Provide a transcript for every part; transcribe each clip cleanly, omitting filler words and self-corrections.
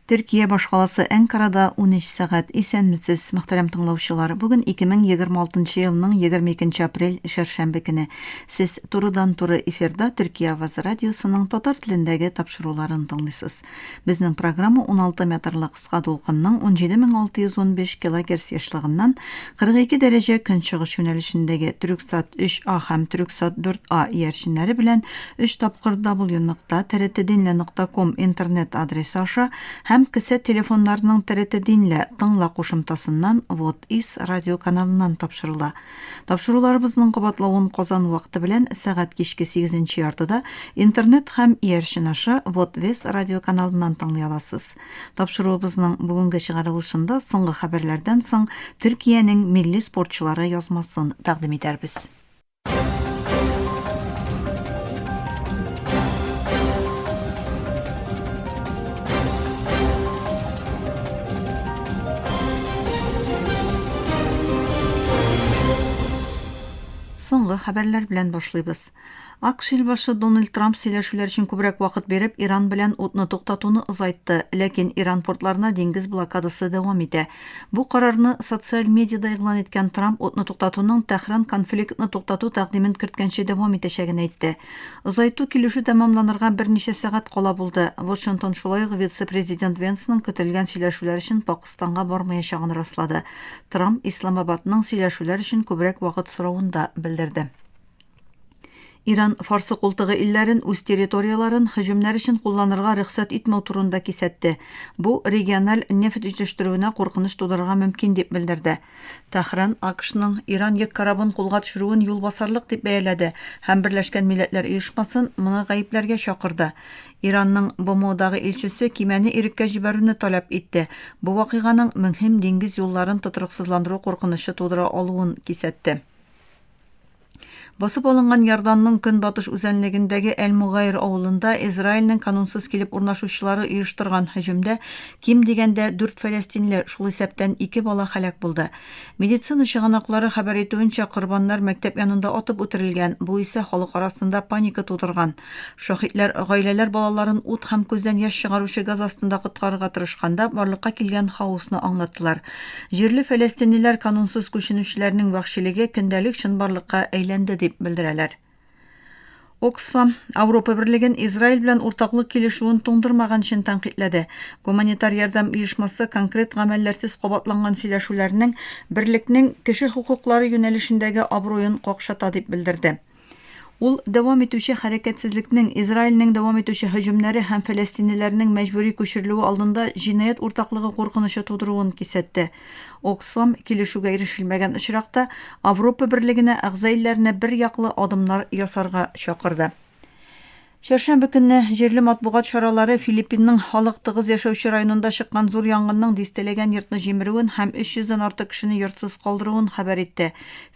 Төркия башкаласы Әнкарада 13 сәгать. Исәнмесез, мөхтәрәм тыңлаучылар. Бүген 2026 елның 22 апрель, шәршәмбе көне. Сез турыдан-туры эфирда Төркия Авазы радиосының татар телендәге тапшыруларын тыңлыйсыз. Безнең программа 16 метрлы кыска дулкынның 17615 килогерц ешлыгыннан 42 дәрәҗә көнчыгыш юнәлешендәге Түрксат 3А һәм Түрксат 4А иярченнәре белән өч тапкыр w нокта trtdinle нокта ком интернет адресы аша һәм кесә телефоннарының TRT Dinle тыңла кушымтасыннан Вот Ис радиоканалыннан тапшырыла. Тапшыруларыбызның кабатлавын Казан вакыты белән сәгать кичке сигезенче яртыда интернет һәм иярчен аша Вот Вес радиоканалыннан тыңлый аласыз. Тапшыруыбызның бүгенге чыгарылышында соңгы хәбәрләрдән соң Төркиянең милли спортчылары язмасын тәкъдим итәрбез. Соңгы хәбәрләр белән башлыйбыз. АКШ илбашы Дональд Трамп сөйләшүләр өчен күбрәк вакыт биреп, Иран белән утны туктатуны озайтты, ләкин Иран портларына диңгез блокадасы дәвам итә. Бу карарны социаль медиада игълан иткән Трамп утны туктатуның Тәһран конфликтны туктату тәкъдимен керткәнче дәвам итәчәген әйтте. Озайту килешү тәмамланырга берничә сәгать кала булды. Вашингтон шулай ук вице-президент Венсның көтелгән сөйләшүләр өчен Пакыстанга бармаячагын раслады. Трамп Исламабадның сөйләшүләр өчен күбрәк вакыт соравын да белдерде. Иран Фарсы култыгы илләрен үз территорияләрен һөҗүмнәр өчен кулланырга рөхсәт итмәү турында кисәтте. Бу региональ нефть җитештерүенә куркыныч тудырырга мөмкин дип белдерде. Тәһран АКШның Иран йөк корабын кулга төшерүен юлбасарлык дип бәяләде һәм Берләшкән Милләтләр Оешмасын моны гаепләргә чакырды. Иранның БМОдагы илчесе кимәне иреккә җибәрүне таләп итте, бу вакыйганың мөһим диңгез юлларын тотрыксызландыру куркынычы тудыра алуын кисәтте. Басып алынган Иорданның көнбатыш үзәнлегендәге Әл-Мугайр авылында Израильнең канунсыз килеп урнашучылары оештырган һөҗүмдә ким дигәндә дүрт фәләстинле, шул исәптән ике бала һәлак булды. Медицина чыганаклары хәбәр итүенчә, корбаннар мәктәп янында атып үтерелгән, бу исә халык арасында паника тудырган. Шаһитләр гаиләләр балаларын ут һәм күздән яшь чыгаручы газ астында коткарырга тырышканда барлыкка килгән хаосны аңлаттылар. Җирле фәләстинлеләр канунсыз күченүчеләрнең вәхшилеге көндәлек чынбарлыкка әйләнде дип белдерәләр. Оксфам Ауропа Берлеген Израиль белән уртаклык килешүен туңдырмаган өчен тәнкыйтьләде. Гуманитар ярдәм оешмасы конкрет гамәлләрсез кабатланган сөйләшүләрнең берлекнең кеше хокуклары юнәлешендәге абруен какшата дип белдерде. Ул дәвам итүче хәрәкәтсезлекнең, Израильнең дәвам итүче һөҗүмнәре һәм фәләстинлеләрнең мәҗбүри күчерелүе алдында җинаять уртаклыгы куркынычы тудыруын кисәтте. Оксфам, килешүгә ирешелмәгән очракта, Авропа Берлегенә әгъза илләрне берьяклы адымнар ясарга чакырды. Чәршәмбе көнне җирле матбугат чаралары Филиппинның халык тыгыз яшәүче районында чыккан зур янгынның дистәләгән йортны җимерүен һәм 300 дән артык кешене йортсыз калдыруын хәбәр итте.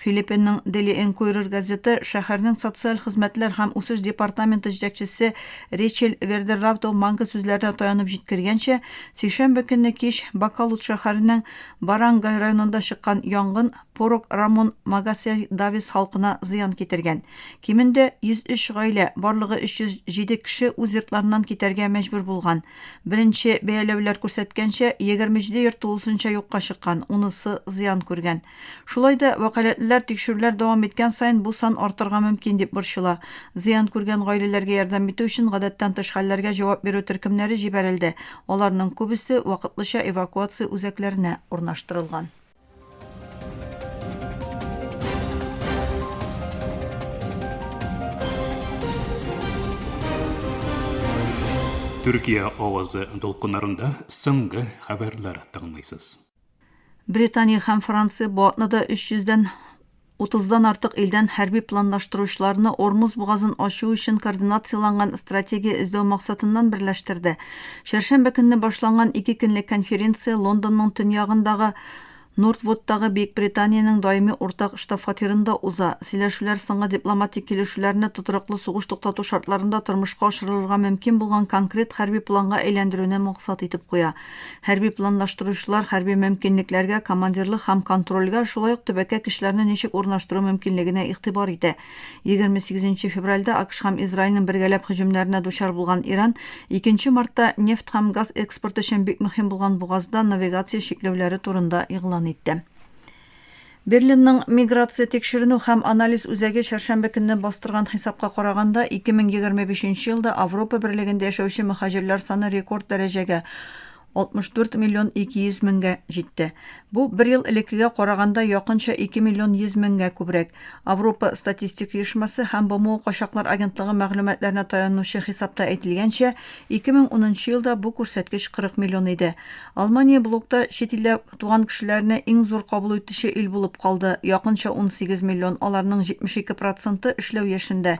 Филиппинның Daily Inquirer газеты шәһәрнең социаль хезмәтләр һәм үсеш департаменты җитәкчесе Речель Вердеррауто Манго сүзләренә таянып җиткергәнчә, сишәмбе көнне кич Бакалуд шәһәренең Барангай районында чыккан янгын Порок Рамон Магасяй Давис халкына зыян китергән. Кимендә 103 гаилә, барлыгы 307 кеше үз йортларыннан китәргә мәҗбүр булган. Беренче бәяләүләр күрсәткәнчә, 27 йорт тулысынча юкка чыккан, унысы зыян күргән. Шулай да, вәкаләтлеләр тикшерүләр дәвам иткән саен бу сан артырга мөмкин дип борчыла. Зыян күргән гаиләләргә ярдәм итү өчен гадәттән тыш хәлләргә җавап бирү төркемнәре җибәрелде, аларның күбесе вакытлыча эвакуация үзәкләренә урнаштырылган. Төркия авазы дулкыннарында соңгы хәбәрләр тыңлыйсыз. Британия һәм Франция бу атнада 300 дән Утыздан артык илдән хәрби планлаштыручыларны Ормуз бугазын ачу өчен координацияләнгән стратегия эзләү максатыннан берләштерде. Чәршәмбе көнне башланган ике көнлек конференция Лондонның төньягындагы Нортвудтагы Бөекбританиянең даими уртак штаб-фатирында уза. Сөйләшүләр соңгы дипломатик килешүләрне тотрыклы сугыш туктату шартларында тормышка ашырылырга мөмкин булган конкрет хәрби планга әйләндерүне максат итеп куя. Хәрби планлаштыручылар хәрби мөмкинлекләргә, командирлык һәм контрольгә, шулай ук төбәккә көчләрне ничек урнаштыру мөмкинлегенә игътибар итә. 28 нче февральдә АКШ һәм Израильнең бергәләп һөҗүмнәренә дучар булган Иран 2 мартта нефть һәм газ экспорты өчен бик мөһим булган бугазда навигация чикләүләре турында игълан итте. Берлинның Миграция тикшеренү һәм анализ үзәге чәршәмбе көнне бастырган хисапка караганда, 2025 нче елда Авропа Берлегендә яшәүче мөһаҗирләр саны рекорд дәрәҗәгә, 64 миллион 200 меңгә җитте. Бу, бер ел элеккегә караганда якынча 2 миллион 100 меңгә күбрәк. Авропа статистик оешмасы һәм БМО качаклар агентлыгы мәгълүматларына таянучы хисапта әйтелгәнчә, 2010 нчы елда бу күрсәткеч 40 миллион иде. Алмания блокта чит илдә туган кешеләрне иң зур кабул итүче ил булып калды, якынча 18 миллион, аларның 72 проценты эшләү яшендә.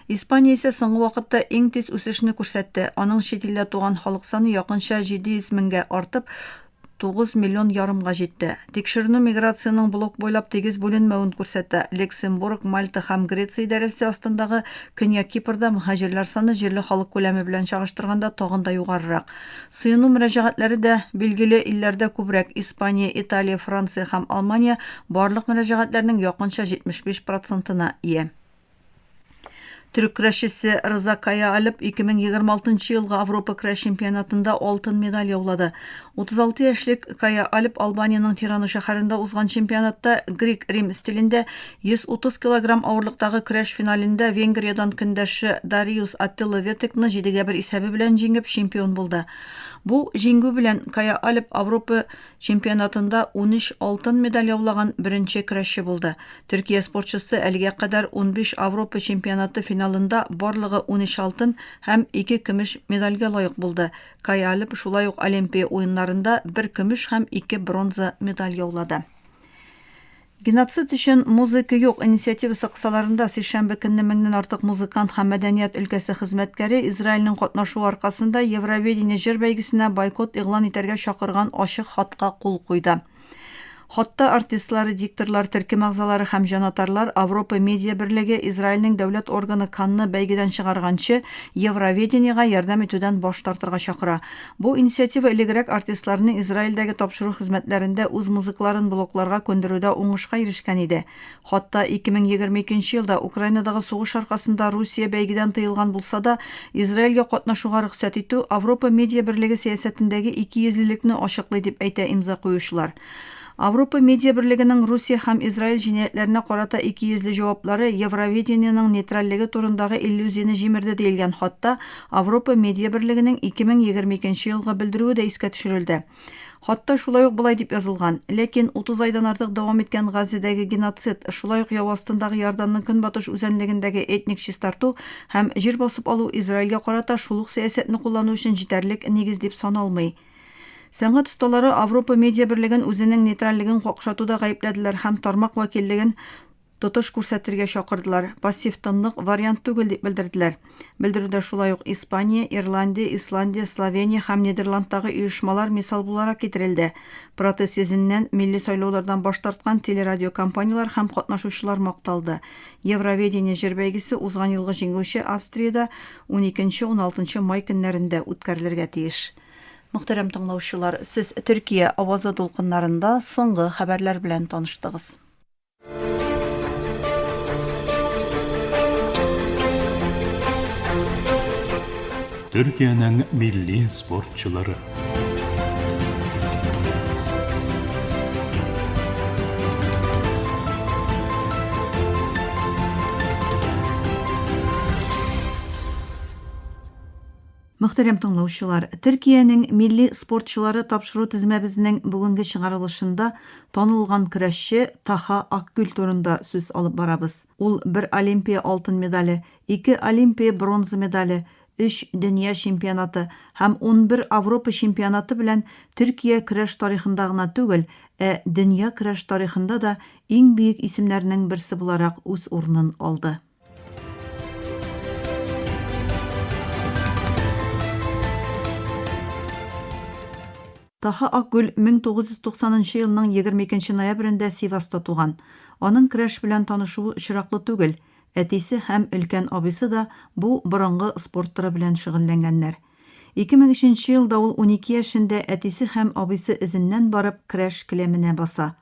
Испания исә соңгы вакытта иң тиз үсешне күрсәтте, аның чит илдә туган халык саны якынча 700 меңгә артып, 9 миллион ярымга җитте. Тикшеренү миграциянең блок буйлап тигез бүленмәвен күрсәтә, Люксембург, Мальта һәм Греция идарәсе астындагы Көньяк Кипрда мөһаҗирләр саны җирле халык күләме белән чагыштырганда тагын да югарырак. Сыену мөрәҗәгатьләре дә, билгеле, илләрдә күбрәк, Испания, Италия, Франция һәм Алмания барлык мөрәҗәгатьләрнең якынча 75 процентына ия. Төрек көрәшчесе Рыза Каяалп 2026 елгы Авропа көрәш чемпионатында алтын медаль яулады. 36 яшьлек Каяалп Албаниянең Тирана шәһәрендә узган чемпионатта грек-рим стилендә 130 килограмм авырлыктагы көрәш финалендә Венгриядән көндәше Дариус Аттила Ветекны 7 гә 1 исәбе белән җиңеп чемпион булды. Бу җиңү белән Каяалп Авропа Чемпионатында 13 алтын медаль яулаган беренче көрәшче булды. Төркия спортчысы әлегә кадәр 15 Авропа чемпионаты финалында барлыгы 13 алтын һәм ике көмеш медальгә лаек булды. Каяалп шулай ук Олимпия уеннарында бер көмеш һәм ике бронза медаль яулады. Геноцид өчен музыка юк инициативасы кысаларында сишәмбе көнне меңнән артык музыкант һәм мәдәният өлкәсе хезмәткәре Израильнең катнашуы аркасында Евровидение җыр бәйгесенә бойкот игълан итәргә чакырган ачык хатка кул куйды. Хатта артистлар, дикторлар, төркем әгъзалары һәм җанатарлар Авропа медиа берлеге Израильнең дәүләт органы Канны бәйгедән чыгарганчы Евровидениегә ярдәм итүдән баш тартырга чакыра. Бу инициатива элегрәк артистларны Израильдәге тапшыру хезмәтләрендә үз музыкларын блокларга күндерүдә уңышка ирешкән иде. Хатта 2022 елда Украинадагы сугыш аркасында Русия бәйгедән тыелган булса да, Израильгә катнашуга рөхсәт итү Авропа медиа берлеге сәясәтендәге икейөзлелекне ачыклый дип әйтә имза куючылар. Авропа медиа берлегенең Русия һәм Израиль җинаятьләренә карата икейөзле җаваплары Евровидениенең нейтральлеге турындагы иллюзияне җимерде диелгән хатта Авропа медиа берлегенең 2022 елгы белдерүе дә искә төшерелде. Хатта шулай ук болай дип язылган, Ләкин 30 айдан артык дәвам иткән Газзәдәге геноцид, шулай ук яу астындагы Иорданның көнбатыш үзәнлегендәге этник чистарту һәм җир басып алу Израильгә карата шул ук сәясәтне куллану өчен җитәрлек нигез дип саналмый. Сәнгать осталары Авропа медиа берлеген үзенең нейтральлеген какшатуда гаепләделәр һәм тармак вәкиллеген тотыш күрсәтергә чакырдылар, пассив тынлык вариант түгел дип белдерделәр. Белдерүдә шулай ук Испания, Ирландия, Исландия, Словения һәм Нидерландтагы оешмалар мисал буларак китерелде. Протест йөзеннән милли сайлаулардан баш тарткан телерадиокомпанияләр һәм катнашучылар макталды. Евровидение җыр бәйгесе узган елгы җиңүче Австриядә уникенче-уналтынчы май көннәрендә үткәрелергә тиеш. Мөхтәрәм тыңлаучылар, сез Төркия авазы дулкыннарында соңгы хәбәрләр белән таныштыгыз. Төркиянең милли спортчылары. Мөхтәрәм тыңлаучылар, Төркиянең милли спортчылары тапшыру тезмәбезнең бүгенге чыгарылышында танылган көрәшче Таха Акгөл турында сүз алып барабыз. Ул бер Олимпия алтын медале, ике Олимпия бронза медале, өч дөнья чемпионаты һәм 11 Авропа чемпионаты белән Төркия көрәш тарихында гына түгел, ә дөнья көрәш тарихында да иң бөек исемнәрнең берсе буларак үз урынын алды. Таһа Акгөл 1990 нчы елның 22 нче ноябрендә Сиваста туган. Аның көрәш белән танышуы очраклы түгел, әтисе һәм өлкән абыйсы да бу борынгы спорт төре белән шөгыльләнгәннәр. 2003 нче елда ул 12 яшендә әтисе һәм абыйсы эзеннән барып көрәш келәменә баса.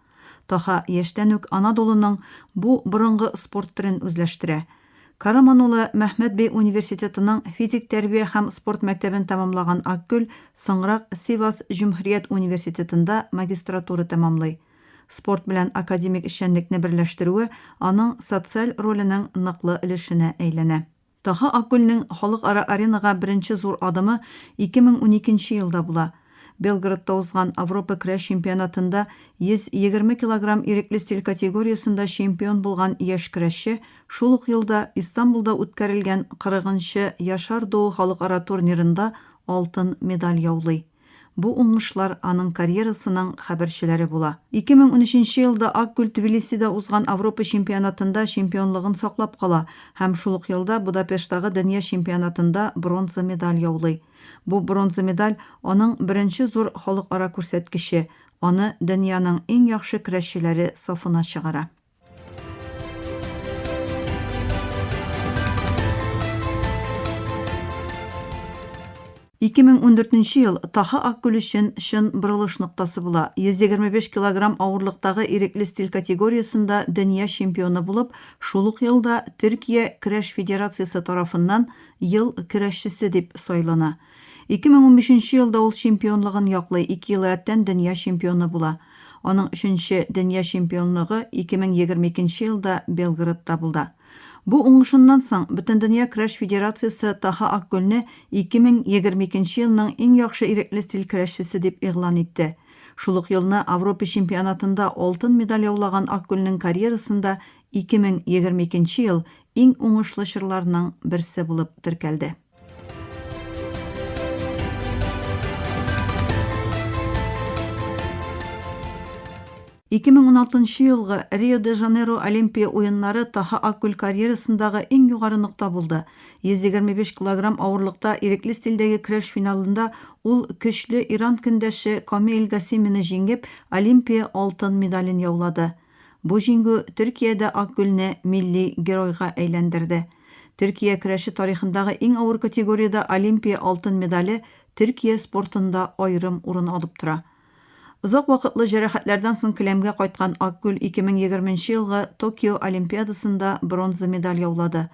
Таһа яшьтән үк Анадолуның бу борынгы спорт төрен үзләштерә. Караманулы Мәхмәт бей университетының физик тәрбия һәм спорт мәктәбен тәмамлаган Акгөл соңрак Сивас Җөмһүрият университетында магистратура тәмамлый. Спорт белән академик эшчәнлекне берләштерүе аның социаль роленең ныклы өлешенә әйләнә. Таһа Акгөлнең халыкара аренага беренче зур адымы 2012 нче елда була. Белгородта узган Авропа көрәш чемпионатында 120 килограмм ирекле стиль категориясендә чемпион булган яшь көрәшче шул ук елда Истанбулда үткәрелгән 40 нчы Яшар Доу халыкара турнирында алтын медаль яулый. Бу уңышлар аның карьерасының хәбәрчеләре була. 2013 нче елда Акгөл Тбилисида узган Авропа чемпионатында чемпионлыгын саклап кала һәм шул ук елда Будапешттагы дөнья чемпионатында бронза медаль яулый. Бу бронза медаль аның беренче зур халыкара күрсәткече, аны дөньяның иң яхшы көрәшчеләре сафына чыгара. 2014 ел Таһа Акгөл өчен чын борылыш ноктасы була. 125 килограмм авырлыктагы ирекле стиль категориясендә дөнья чемпионы булып, шул ук елда Төркия көрәш федерациясе тарафыннан Ел көрәшчесе дип сайлана. 2015 елда ул чемпионлыгын яклый, ике ел рәттән дөнья чемпионы була. Аның өченче дөнья чемпионлыгы 2022 нче елда Белгородта булда. Бу уңышыннан соң Бөтендөнья көрәш федерациясе Таһа Акгөлне 2022 нче елның иң яхшы ирекле стиль көрәшчесе дип игълан итте. Шул ук елны Авропа чемпионатында алтын медаль яулаган Акгөлнең карьерасында 2022 нче ел иң уңышлы чорларның берсе булып теркәлде. 2016 елгы Рио-де-Жанейро Олимпия уеннары Таһа Акгөл карьерасындагы иң югары нокта булды. 125 килограмм авырлыкта ирекле стильдәге көрәш финалында ул көчле Иран көндәше Камил Гасимины җиңеп, Олимпия алтын медален яулады. Бу җиңү Төркиядә Акгөлне милли геройга әйләндерде. Төркия көрәше тарихындагы иң авыр категориядә Олимпия алтын медале Төркия спортында аерым урын алып тора. Озак вакытлы җәрәхәтләрдән соң келәмгә кайткан Акгөл 2020 нче елгы Токио Олимпиадасында бронза медаль яулады.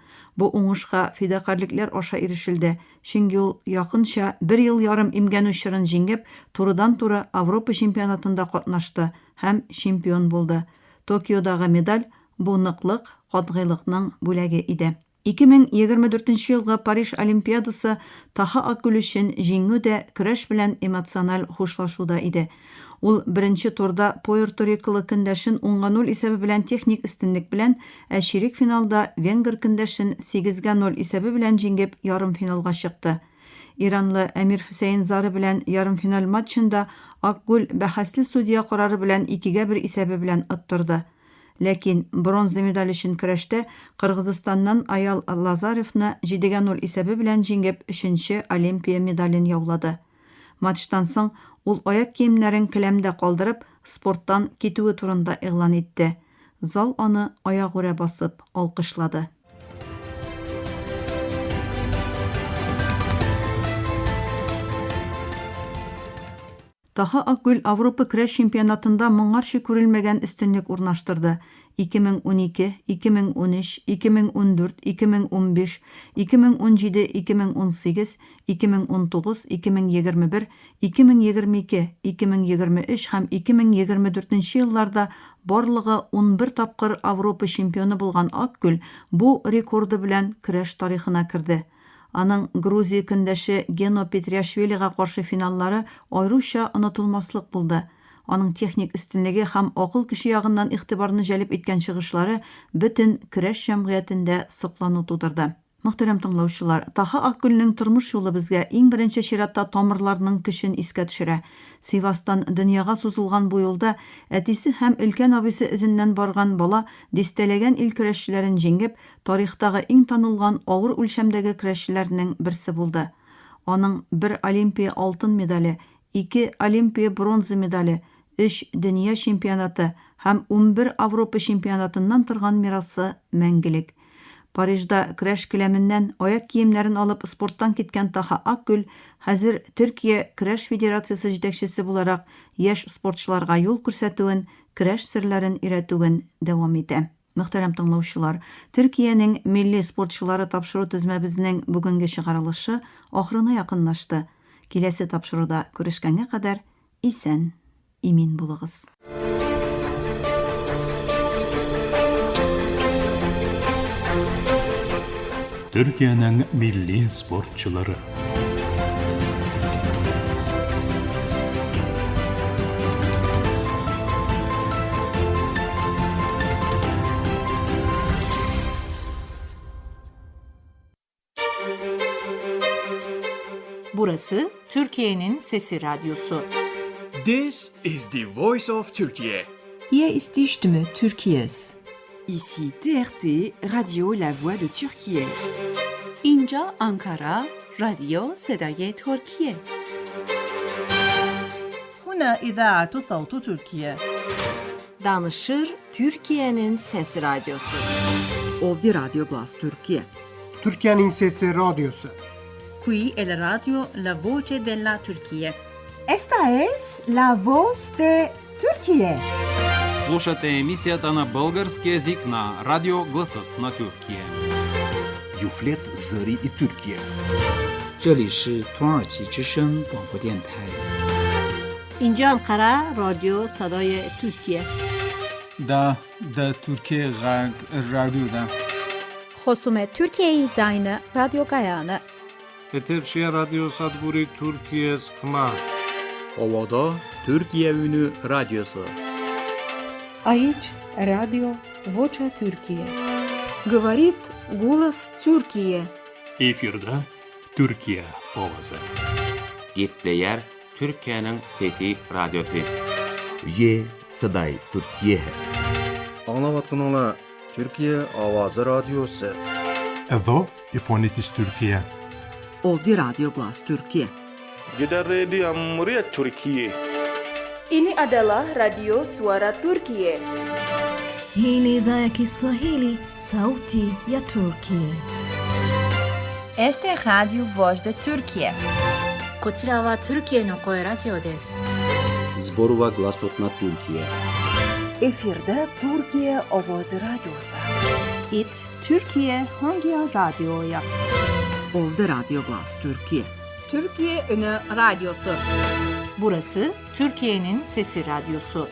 Бу уңышка фидакарьлекләр аша ирешелде, чөнки ул якынча бер ел ярым имгәнү чорын җиңеп, турыдан-туры Авропа чемпионатында катнашты һәм чемпион булды. Токиодагы медаль, бу ныклык, катгыйлыкның бүләге иде. 2024 нче елгы Париж Олимпиадасы Таһа Акгөл өчен җиңү дә, көрәш белән эмоциональ хушлашу да иде. Ул беренче турда пуэрториколы көндәшен унга нуль исәбе белән техник өстенлек белән, ә чирек финалда венгр көндәшен сигезгә ноль исәбе белән җиңеп ярымфиналга чыкты. Иранлы Әмир Хөсәен Зары белән ярымфиналь матчында Акгүл бәхәсле судья карары белән икегә бер исәбе белән оттырды. Ләкин бронза медаль өчен көрәштә Кыргызстаннан Аял Лазаревны җидегә нуль исәбе белән җиңеп өченче Олимпия медален яулады. Матчтан соң ул аяк киемнәрен келәмдә калдырып, спорттан китүе турында игълан итте. Зал аны аягүрә басып алкышлады. Таһа Акгөл Авропа көрәш чемпионатында моңарчы күрелмәгән өстенлек урнаштырды, 2012, 2013, 2014, 2015, 2017, 2018, 2019, 2021, 2022, 2023 һәм 2024 нче елларда барлыгы 11 тапкыр Авропа чемпионы булган Акгөл бу рекорды белән көрәш тарихына керде. Аның Грузия көндәше Гено Петриашвилига каршы финаллары аеруча онытылмаслык булды. Аның техник өстенлеге һәм акыл көче ягыннан игътибарны җәлеп иткән чыгышлары бөтен көрәш җәмгыятендә соклану тудырды. Мөхтәрәм тыңлаучылар, Таһа Акгөлнең тормыш юлы безгә иң беренче чиратта тамырларның көчен искә төшерә. Сивастан дөньяга сузылган бу юлда әтисе һәм өлкән абыйсы эзеннән барган бала дистәләгән ил көрәшчеләрен җиңеп, тарихтагы иң танылган авыр үлчәмдәге көрәшчеләрнең берсе булды. Аның бер Олимпия алтын медале, Ике Олимпия бронза медале, өч дөнья чемпионаты һәм 11 Авропа чемпионатыннан торган мирасы мәңгелек. Парижда көрәш келәменнән аяк киемнәрен алып спорттан киткән Таһа Акгөл хәзер Төркия көрәш федерациясе җитәкчесе буларак яшь спортчыларга юл күрсәтүен, көрәш серләрен өйрәтүен дәвам итә. Мөхтәрәм тыңлаучылар, Төркиянең милли спортчылары тапшыру төзмәбезнең бүгенге чыгарылышы ахырына якынлашты. Киләсе тапшыруда күрешкәнгә кадәр исән, имин булыгыз. Төркиянең милли спортчылары. Burası Türkiye'nin Sesi Radyosu. This is the voice of Turkey. Hier ist die Stimme Türkiye's. Ici TRT, Radio La Voix de Türkiye. اینجا آنکارا رادیو صدای ترکیه. هنا إذاعة صوت تركيا. Danışır Türkiye'nin Sesi Radyosu. Ovdi Radyo Glas Türkiye. Türkiye'nin Sesi Radyosu. Qui è la radio La Voce della Turchia. Esta es la voz de Türkiye. Слушате емисията на български език на Радио Гласът на Тюркия. Юфлет Зъри и Türkiye. 这里是土耳其之声广播电台。 اینجا انقره رادیو صدای ترکیه. دا د ترکیې غږ رادیو ده. Խոսում է Թուրքիայի ձայնը ռադիոկայանը։ Եթերշիա ռադիոսადგուրի Թուրքիես խմա։ Ovada Türkiye Ünü Radyosu. Aici Radio Vocea Türkiye. Говорит голос Türkiye. Efirde Türkiye Owazy. Gepleýär Türkiýäniň Sesi Radiosy. Ye Sıday Türkiye. Аңлаватканыңла Türkiye Owazy Radiosu. Εδώ η φωνή της Τουρκία. Ovdi Radyo Glas Türkiye. Gidan rediyon muryar Turkiyya. Ini adalah Radio Suara Turkiye. Hii ni idhaa ya Kiswahili, sauti ya Turki. Esta é Rádio Voz da Turquia. こちらはトルキエの声ラジオです。 Зборува гласот на Туркија. Efirde Türkiye Ovozi Radyosu. It Türkiye Hangi Radyo'ya? Ovdi Radyo Glas Türkiye. Türkiye Ünü Radyosu. Burası Türkiye'nin Sesi Radyosu.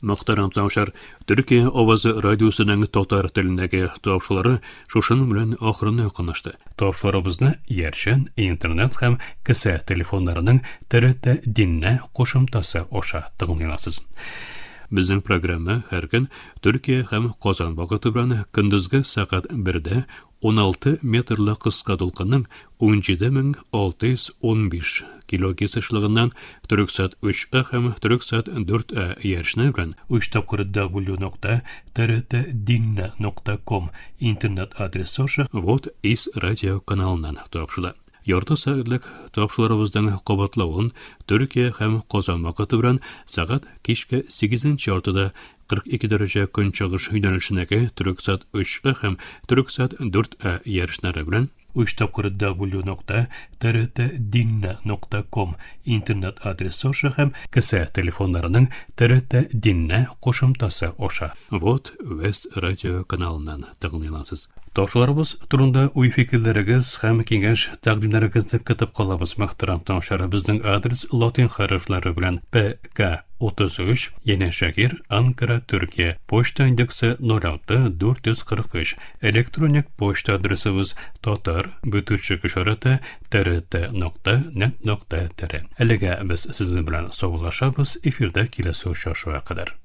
Мөхтәрәм тыңлаучылар, Төркия авазы радиосының татар телендәге тапшырулары шушының белән ахырына якынлашты. Тапшыруларыбызны иярчен интернет һәм кесә телефоннарының TRT Dinle кушымтасы аша тыңлый аласыз. Безнең программа һәр көн Төркия һәм Казан вакыты белән көндезге сәгать 1дә 16 метрлы кыска дулкынның 17615 килогерц ешлыгыннан Төрексат 3А һәм Төрексат 4А иярчене белән 3 тапкыр w.trtdinle.com интернет адресы аша Вот из радио каналыннан тапшыла. Ярты сәгатьлек тапшыруларыбызның кабатлавын Төркия һәм Казан вакыты белән сәгать кичке 8:30-да 42 дәрәҗә көнчыгыш юнәлешендәге Төрексат 3А һәм Төрексат 4А иярченнәре белән 3 тапкыр w.trtdinle.com интернет адресы аша һәм кесә телефоннарының TRT Dinle кушымтасы аша Вот Вест радио каналыннан тыңлый аласыз. Тапшыруларыбыз турында уй-фикерләрегез һәм киңәш тәкъдимнәрегезне көтеп калабыз. Мөхтәрәм тыңлаучылар, безнең адрес латин хәрефләре белән ПК 33 Yenişehir, Ankara, Türkiye. Poçta индексы 06 443. Elektronik poçta adresimiz tatar бүтүчек ишарәте trt.net.tr. Әлегә без сезнең белән саубуллашабыз. Эфирдә киләсе очрашуга кадәр.